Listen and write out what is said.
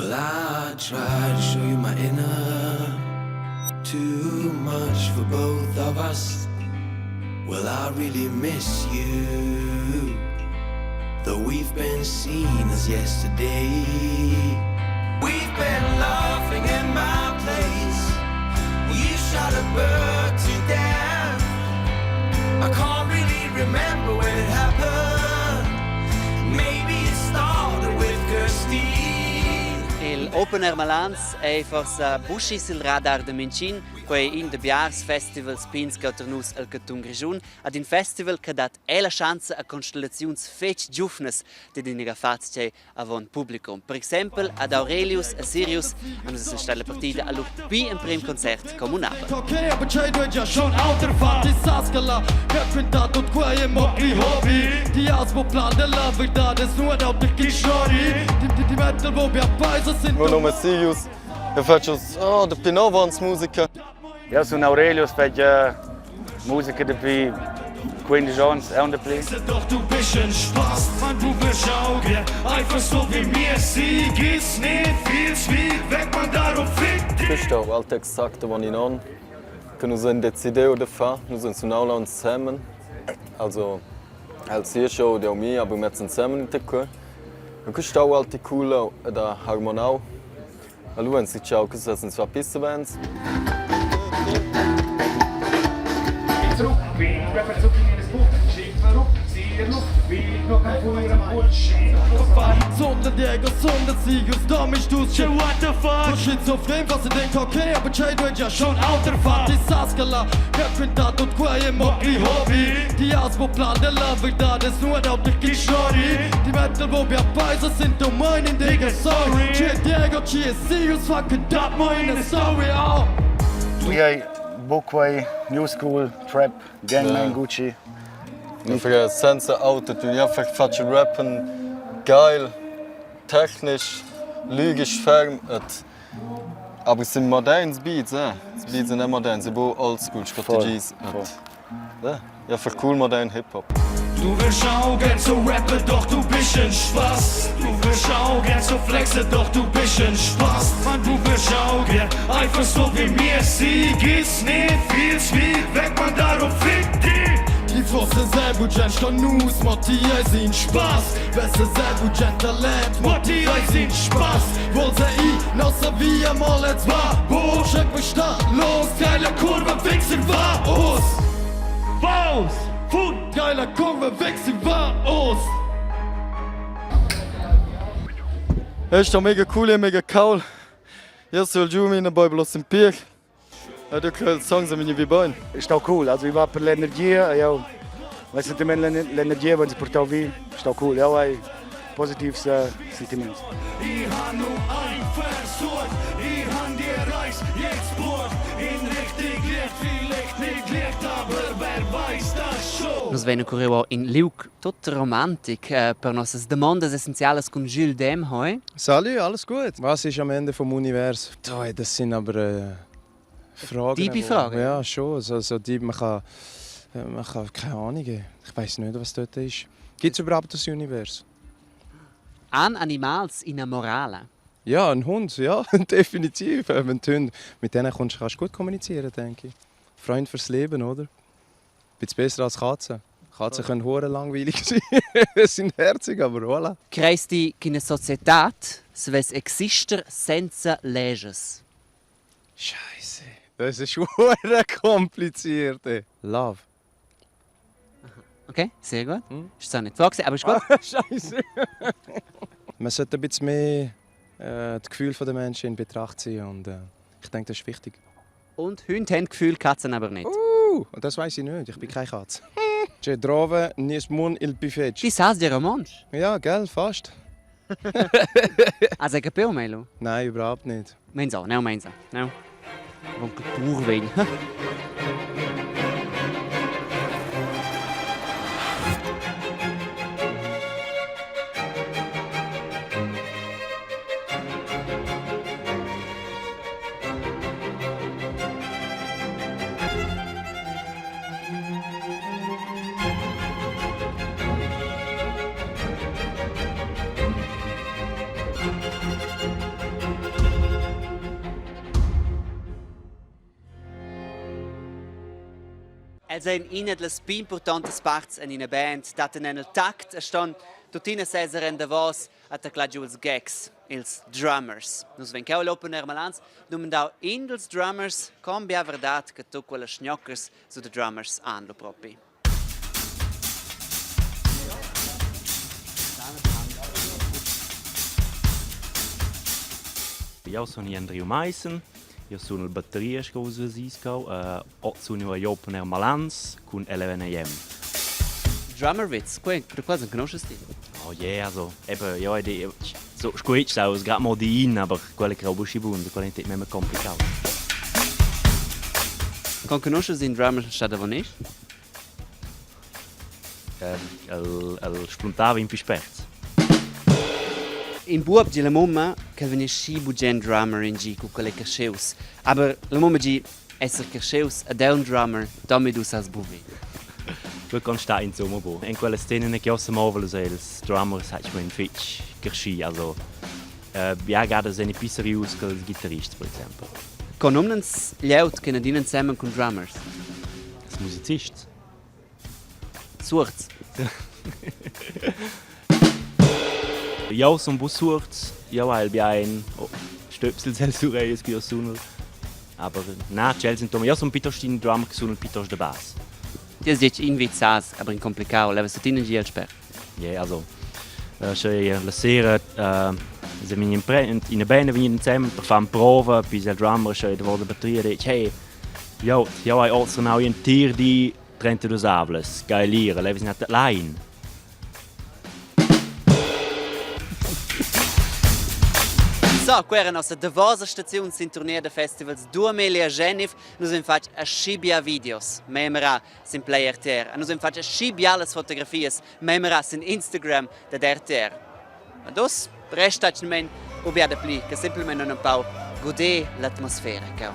Well, I try to show you my inner. Too much for both of us. Well, I really miss you. Though we've been seen as yesterday. We've been laughing in my place. You shot a bird to death. I can't really remember when it happened. Maybe it started with Kirsty. Il Open Air Malans ei forsa buc sil radar da mintgin, quei in da biars festivals pigns che oter nus el cantun Grischun, ad in festival che dat è la schanza a constellaziuns fetg giuvnas dad inaga fatg tgei avon publicum. Per exempel ad Aurelius e Sirius han nus stat la partida a lur pli emprem concert communabel. Meu nome è Sirius, io faccio oh, dapi 9 ans musica. Io sun Aurelius, fetg musica dapi 15 onns, aunc dapli. Doch du bist ein Spaß, Mann, du bist Auge. Einfach so wie mir, sie geht's nicht viel zu weit weg, man, darum fick dich. Questa volta exacta von in on che nus han decidiu da far, nus han sunau là ensemen. Also el sia show ed eu mi aber mezz ensemen in qua. E questa volta cool ed ha harmonau. Allura han ciao che sessan zwar pli savens. Ei buc quei new school trap gangman Gucci. Einfach senza Autotune, einfach faccio rappen geil, technisch, lygisch ferm et aber es sind moderns Beats, eh. Die Beats sind nicht modern, sie sind oldschool Strategies. Ja, einfach cool modern Hip-Hop. Du willst auch gern so rappen, doch du bist ein Spaß. Du willst auch gern so flexen, doch du bist ein Spaß. Mann, du willst auch gern einfach so wie mir. Sie geht's nicht viel zu weit weg, man, darum fick dich. Ti fosse Sebugen sto nus, ma ti eis in Spaß. Vesse Sebugen talent, ma ti eis in Spaß. Wolse i nossa via molec va, Bože sta los, geile Kurve, Wichser va os. Vaus! Fut! Geile Kurve, Wichser va os. Ist doch mega cool, mega cool. Io sono giù in boy bloß in Pier. E du quels songs am wie bein. È stato cool, also ich war per l'energia, io il sentimento l'energia wenn sie portau vi, è stato cool, io hai positives sentiments. Ich han nur ein Versuch, ich han dir Reis jetzt Buch. In richtig Licht, vielleicht nicht Licht, aber wer weiß das schon. Nus vein curriu in liug tot romantic eh, per nossas damondas essenzialas cun Jules Dem hoi. Salut, alles gut? Was ist am Ende vom Universum? Das sind aber Fragen. Tiefe Fragen. Ja, schon. So, so deep, man kann, keine Ahnung. Ich weiß nicht, was dort ist. Gibt es überhaupt das Universum? Han animals ina morala? Ja, ein Hund, ja, definitiv. Wenn die Hunde, mit denen kommst, kannst du gut kommunizieren, denke ich. Freund fürs Leben, oder? Ein bisschen besser als Katzen. Katzen können hure langweilig sein. sind herzig, aber voilà. Creis ti ch'ina societad savess exister senza leges? Scheiße, das ist hure kompliziert. Ey. Love. Okay, sehr gut. Ist zwar nicht vorgesehen, aber ist gut. Scheiße. Man sollte ein bisschen mehr das Gefühl der Menschen in Betracht ziehen und ich denke, das ist wichtig. Und Hunde haben Gefühl, Katzen aber nicht. Und das weiß ich nicht, ich bin keine Katze. C'è drove nismun il buffet. Ti sas dir romontsch? Ja, gell, fast. Also capeu melo? Nein, überhaupt nicht. Mensa, no mensa, no. Von Kulturweg. Els ein ina dallas pli impurtontas parts en ina band, dattan en il tact e ston tuttina seser en davos a taclar giu ils gags, ils drummers. Nus vein cheu l'Open Air Malans dumandau in dils drummers con bia verdad che tut quellas sgnoccas su da drummers han lu propi. Jau sun Andriu Maissen, io sun il batteria sco vus vesis cau. Oz sun jeu agl Open Air Malans cun LNM. Drummerwitz, quei, du quasi conosces ti? Oh yeah, also eben, ja, ich, so squitsch aus grad mal die in, aber quella che roba schi bun, quella è memma complicau. Con conosces in drummer sta davon isch? El, el spluntava in pi spert. In buob di la mumma ch'el vegni schi bugen drummer in gi cu quel ei creschius. Aber la mumma gi esser creschius ed è un drummer, domidus has buvi. Quel constat insomma bo. In quella scena che ossa movel els drummers hat schon fitg cresci, also äh, ja gerade sind più serius che els gitarrists per esempio. Con numnans glieud che adina ensemen cun drummers? Els musicists. Suords. Jau sun buc suords, jau hai il bien stöpsels els ureglias che jeu sunel. Aber na, tschels insomma, jeu sun piuttost in drummer che sunel piuttost da bass. Ti has detg in vit sas, aber in complicau, levas tuttina gi el sper. Yeah, also sche la sera se vegn ina band vegnir ensemen per far prova, poi il drummer sche davos la batteria detg hey, Jau, jau hai oz sunau in entir di 32 avlas, geil ir, levs not line. So, quella era nossa davosa staziun sin turnier da festivals 2000 a Genf. Nus vein fatg aschi bia videos, memera sin Play RTR. Nus vein fatg aschi bialas fotografias, memera sin Instagram dad RTR. Ad oz resta men u bia dapli che semplamein empau guder l'atmosfera cheu.